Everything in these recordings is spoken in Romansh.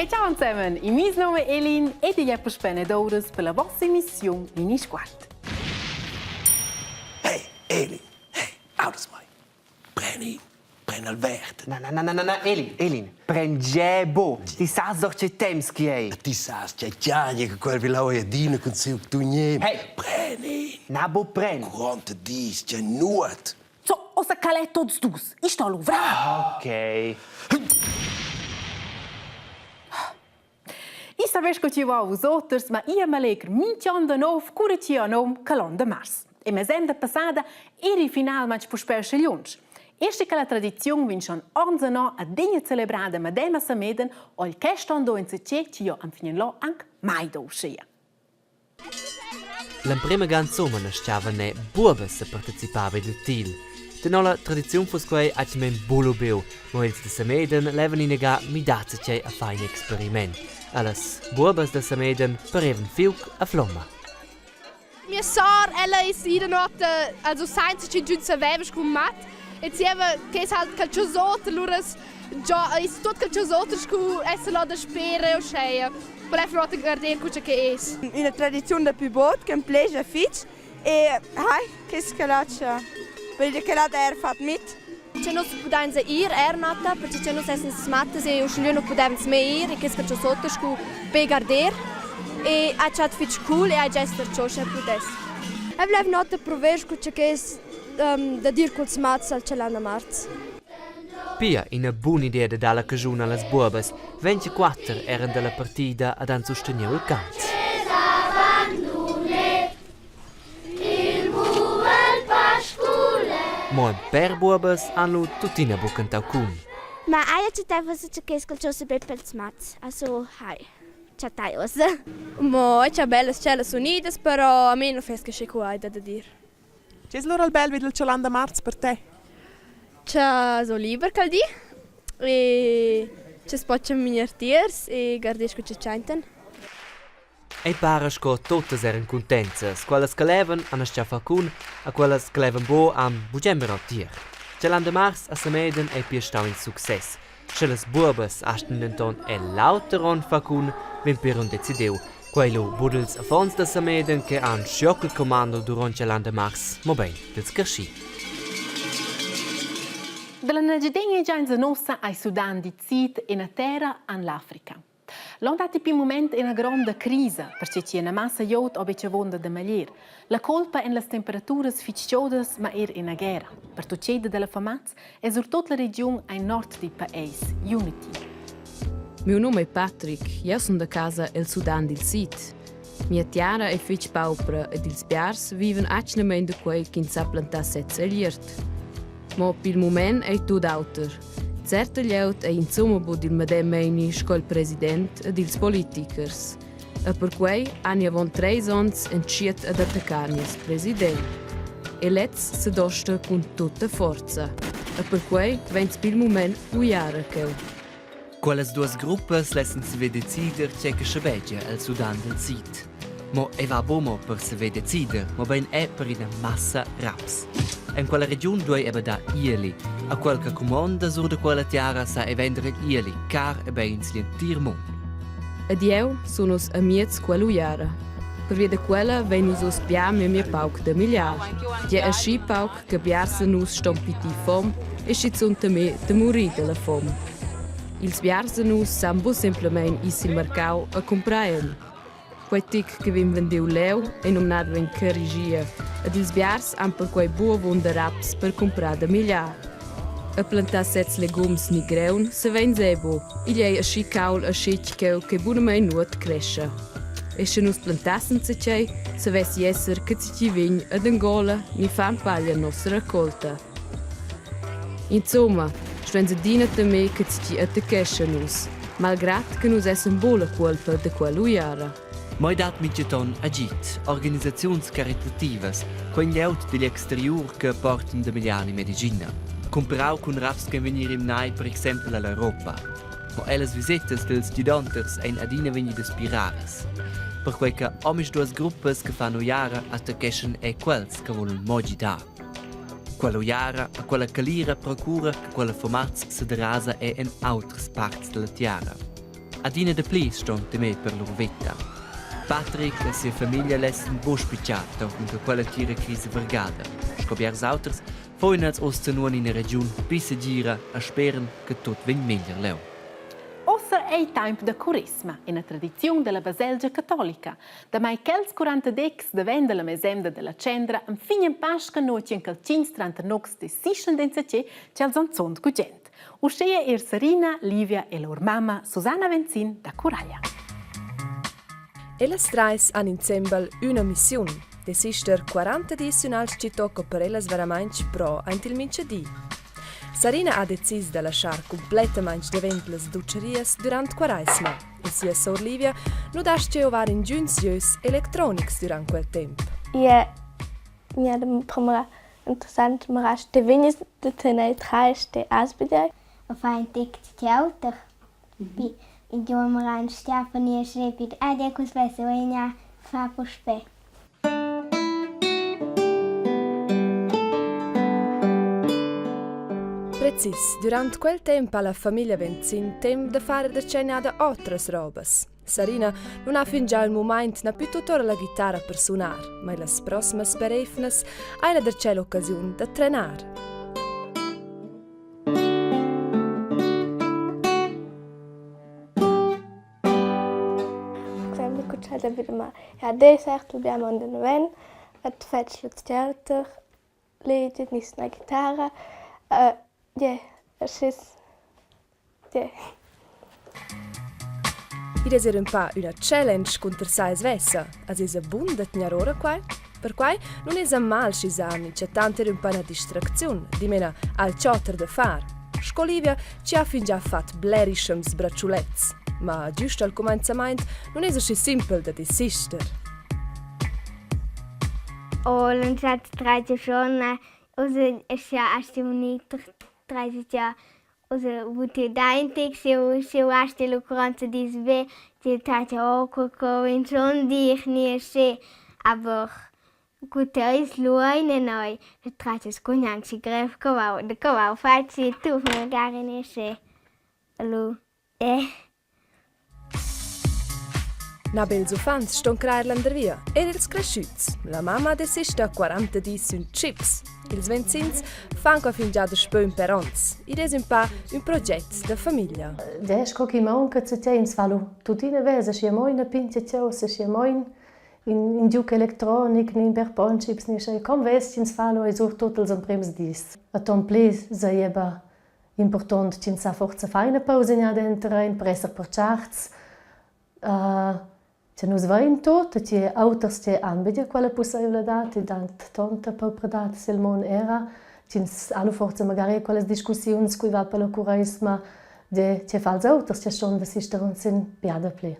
E ciao insieme, il mio nome è Elin ed igl è puspè ed ouras per la vossa emissiun Mini Sguard. Hey, Elin, hey, audas mai. Preni, pren al verd. Na, na, na, na, na, na, Elin, Elin, pren bo. Ti sas doch che temps chi ei. Ti sas che giagne che quel vilau è adina cun siu tugnem. Hey! Preni! Na, bo pren. Quant dis, che nuot. So, ossa calè tots dus. Ich sto a luvrar. Ok. I savess co chi va a vus oters, ma ia m'allegr minch'on da nov cura chi ho nom Calon da mars. E mesemda passada eri finalmaing puspè usche lunsch. Erst che la tradiziun vegn schon ons annò adegna celebrada madema Sameden, ho il quest on do insatge chi ho anfinen là anc mai do uschea. L'emprema ga insumma naschavan è buobas separticipava dil til. Tenor la tradiziun fuss quei atgnamein buc lubiu, mo ils da Samedan levan inaga midar zatgei a far in experiment. Allas buobas da Samedan parevan fiug a flomma. Mia sor, ella es ida notte, also sainza ch'ingün saveva scu mat e zieva che es halt calchos oter, lura es giò es tuot calchos oter scu esser là daspera e uscheia. Volev nuot guarder cu cha que es. Üna tradiziun da pü bod ch'em pleja fich e hai, che scalatscha. Voglio dir che l'ha eir fat mit. Che nus pudains ir eir notta, perche che nus essans mattas e uschigliö nu pudaivans mai ir e que es calchos oter scu be garder. E ha chat fich cool e ha già esser ciò scha pudess. Eu volev notta pruver scu cha que es dad ir culs mats al Chalanna Marz. Pia ina bun'idea da dar la caschun allas buobas. 24 eran dalla partida ed han susteniu il cant. Mo in per buobas han lu tuttina buc cantau cun. Ma eir chattai forsa cha que es qualchosa be pels mats. Also hai, chattai uossa. Mo cha bellas tschellas unidas, però a me nu fess que schi cuaida da dir. Tge es lura il bel vi dal Chalan da marz per te? Cha so liber quel di e cha's po chaminer tiers e guarder scu cha tschaintan. Ei para sco tuttas eran cuntenzas, quellas che levan han astgau far cun e quellas che levan buc han bugen mirau tier. Chalan da mars a Samedan ei pia stau in success. Sche las buobas astgan denton er l'auter onn far cun, vegn pir aunc decidiu. Quei lu buc dils affons da Samedan che han schioc il commando duront Chalan da mars, mobein dils carschi. Dalla Nagiadegna giainsa nossa ei Sudan dicid ina terra en l'Africa. L'on dat pi mument ina gronda crisa, perche chi ina massa glieud ho betg avunda da maglier. La colpa en las temperaturas fitg chodas, ma er ina guerra. Per tucceda dalla famaz è surtut la regiun ein nord dil paese, Unity. Miu num ei Patrick, jeu sun da casa el Sudan dil Sid. Mia tiara ei fetg paupra ed ils biars vivan atgnamein da quei ch'ins sa plantar sez egl iert. Mo pil mument ei tut auter. Certa glieud ei insumma buc dil medem meini sco il president ed ils politichers. E perquei han avon treis onns entschiet ad attaccar nies president. E lez sedosta cun tutta forza. E perquei vegns pil mument uiara cheu. Quellas duas gruppas lessen saver decider tgei che schabegia el Sudan del Sid. Mo ei va buca mo per saver decider, mobein è per ina massa raps. En quella regiun duei aber dar ieli. A quel che cumonda sur da quella tiara sa ei vender igl ieli car e bein sigl entir mund. Ed jeu sun uss amiez quell'uiara. Pervia da quella vein nus uss bia memia pauc da migliar. Gie aschi pauc che biars da nus ston pitir fom e schizun temer da murir dalla fom. Ils biars da nus san buc semplamein ir sil marcau a cumprar en. Quei tic che vegn vendiu leu ei numnadamein carigia ed ils biars han perquei buc avunda raps per cumprar da migliar. E plantar sezs legums ni greun savein ei buc, igl ei aschi cauld e schetg cheu che bunamein nuot crescha. E sche nus plantassen zatgei, savessi esser che tgi vegn ad Angola ni fan paglia nossa raccolta. Insomma, stuein adina temer che tgi attacchescha nus, malgrad che nus essan buc la cuolpa da quell'uiara. Mo ei dat mintgaton agid, organisaziuns caritativas, quei glieud digl exteriur che portan da migliani medischina. Cumprau cun raps che vegnir rimnai per exempel all'Europa. Mo ellas visetas dils gidonters ein adina vegnidas pli raras. Perquei che omisduas gruppas che fan uiara attaccheschan è quels che volan mo gidar. Quella uiara e quella calira procura che quella fomaz sederasa è en autras parts dalla tiara. Adina dapli ston temer per lur veta. Patrick e sia famiglia lessen buc spitgar tochen che quella tira crisa vargada. Sco biars auters foin els oz zanuan ina regiun pli segira e speran che tut vegn meglier leu. Ossa ei temp da curesma, ina tradiziun dalla baselgia catolica. Damai quels 40 decs davent dalla mesemda dalla tschendra enfin en Pasca nua ch'en caltschins tranter nocs decischan d'enzatgé ch'els han zont gugent. Uschea er Sarina, Livia e lur mamma Susanna Venzin da Curaglia. Ellas trais han insembel üna missiun, desister 40 dis sün alch chi tocca per ellas veramaing pro aint il minchadi. Sarina ha decis da laschar cumplettamaing davent las dutscharias dürant Quaraisma e sia sour Livia nu das-cha giovar ingüns giocs electronics dürant quel temp. Ia mi premura interessant marasch te vegnis da tener trais te asbeder. A far in tic auter. Pi idiom ran Stefanie Schepit ad cus vessa fa puspè. Precis, durant quel temp ha la famiglia Venzin temp da far da tschenna da otras robas. Sarina nun ha fingià il mumaint na pü tuot ora la ghitarra per sunar, ma illas prosmas pereivnas ha ella darcheu l'occasiun da trenar. Cucciada videma ja desert dobbiamo andare ven et fetsch lu theater leget nis na gitarra yeah es ist yeah. Id es eir ün pa üna challenge cunter sai svessa. As esa bun da tgnair ora quai? Perquai nun esa mal schi s'ha minchatant eir ün pa üna distracziun, dimena alch oter da far. Sco Livia chi ha fingià fat blerischems bratschulets. Ma güst al cumainzamaint nun esa schi simpel da desister. Ho lanciato 13 giorni, ussa asti unito 13 già Ussa vul daintic siu siu asti lu 40 dis ve ti tata oh co co in schon dir ni sche aber gut eis lu eine neu trattas cu gnanc grev co vau da co vau faci tu magari ni sche lu eh Na be ils uffants ston crair landervia, er ils creschüts. La mamma desista 40 dis sün chips. Ils venzins fan qua fingià daspö ün per ons. Id es ün pa ün proget da famiglia. Dess co chi maunca zu te ins fa lu tuttina vesa schi amo ina pintga chaussa, schi amo in in giuc electronic ni in per ponchips ni sche com vess ins fa lu ei surtut els emprems dis. A ton pli seieba Impurtont ch'ins sa forsa far ina pausa denter per esser pertscharts che nus vein tut e che auters che han buca quella pusseivladad e dant tonta paupradad sil mund era, ch'ins ha lu forsa magari quellas discussiuns cui va per la cureisma de che fa els auters che ston desister aunc sin bia dapli.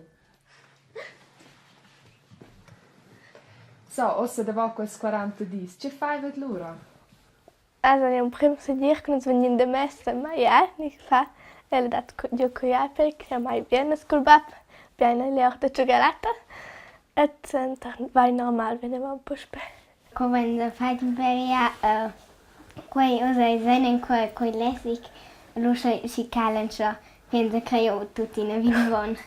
So, ossa davo quels 40 dis, che faivat lura? Also gl'emprem segir che nus vegnin da messa mai ni fa ella dat giu cugliape che mai bien cul bab bien egl or da tschugalatta et entant vai normal vinavon puspei. Co vegn da fatg beria quei uss ei seinen quei quei lessig lu schi calen scho Pensa che jeu tuttina vinavon.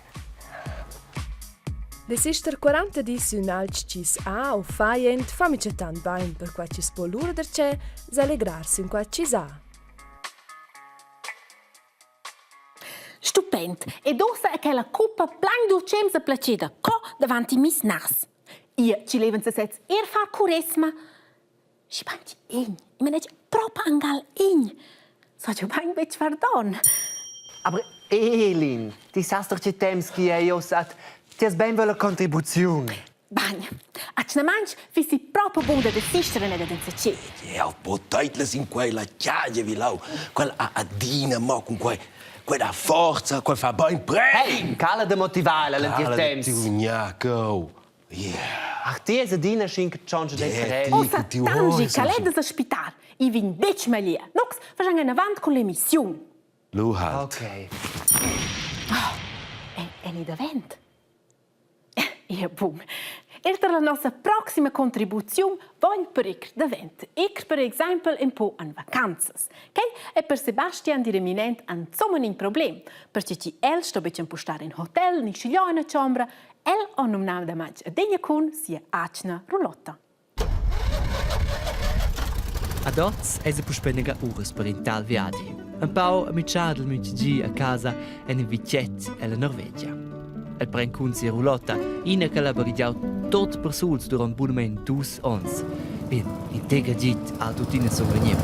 Desister 40 dis sün alch chi's ha o fa jent fa minchatant bain, perquai chi's po lura darcheu s'allegrar sün quai chi's ha. Stupend! Ed ussa è quella cuppa plain dultschems e placida co davanti mis nas. Ia ci leven sesez er far curesma. Schi bain egn, i maneg propa angal egn. So giu bain betg far don. Aber Elin, ti sas doch che temps chi ei ossa at ti has bain la contribuziun. Bagn, atgnamaing fissi propa bun da desister ed ad insatgi. Eu poteitlas in quella chiagia vi lau. Quella ha adina mo cun quei quella forza, quel fa bain Hey, cala da motivar l'entir temps. Cala da gnacau. Yeah. Ach, ti es adina schin che tschontscha dei Ossa tangi caledas a spital. I vegn betg meglier. Nox faschan enavant cun l'emissiun. Lu halt. Okay. Oh, è, è ni davent? Ja, bun. Er tar la nossa proxima contribuziun vogl per ir davent. Ir per exempel un po en vacanzas. Quai è per Sebastian di reminent insomma in problem, perche chi el sto betg empostar in hotel ni schigliò ina chombra, el ho numnau da matg adegna cun sia atgna rulotta. Ad oz esa puspei inaga uras per in tal viadi. Empau mitschar dal mintgadi a casa en in vitget ella Norvegia. El pren cun sia rulotta, ina ch'el ha baghegiau tot persuls duront bunamein dus onns. Bien, in tec agid ha tuttina survegniu.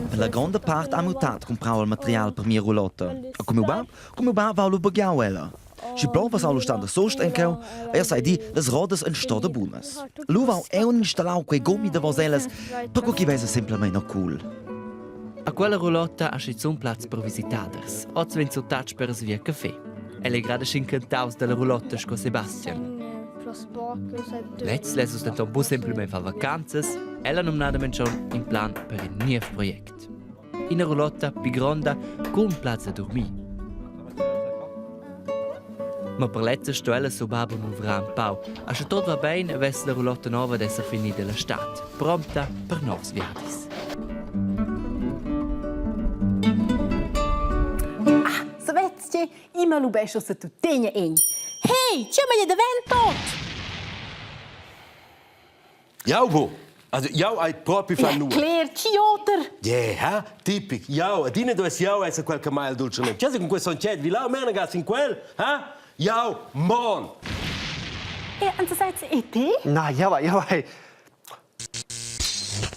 Per la gronda part ha miu tat cumprau il material per mia rulotta. E cu miu bab, cu miu bab ha lu baghiau ella. Schi plovas ha lu stan da sost en cheu, e sai dir, las rodas ein stoda bunas. Lu vau eu installau quei gummi davos ellas, perquei chi vesa semplamein no cool. A quella rulotta ha schizun plaz per visitaders. Oz vegn surtatg per via café. El è grad aschi incantaus dalla rulotta sco Sebastian. Lez less uss denton buc semplamein far vacanzas. Ella numnadamein schon in plan per in niev project. Ina rulotta pli gronda cun plaz da durmir. Ma per lezza sto ella sur bab luvrar un pau. A sche tot va bein, vess la rulotta nova d'esser finida la stad, prompta per novs viadis. Ah, savets che ima lubescho se tuttegna egn. Hey, tgei meglio davent tot? Jau bu. Also jau hai propi fa nuot. Cler, chi oter? Yeah, ha? Tipic. Jau, adina duess jau esser quel che mai il dulce Che con questo soncet vi là, mena gas in quel, ha? Jau mon. E anzi sez e te? Na, jau vai, jau vai.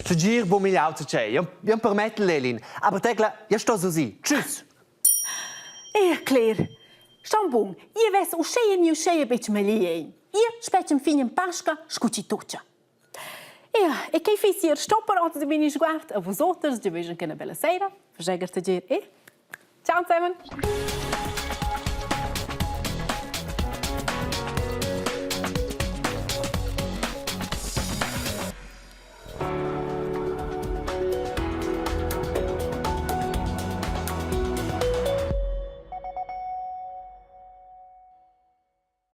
Segir bu migliau c'è. Io io permettel Elin, aber tecla, io sto così. Tschüss. Eh, cler. Stan bun, io vess uscheia ni uscheia betg meglier. Io spetg fin in Pasca scu chi tucha. Ja, e che fiss ir sto per oz di bini sguard a vus oters, giavüschan che una bella sera. Faschegger te dir e ciao zusammen.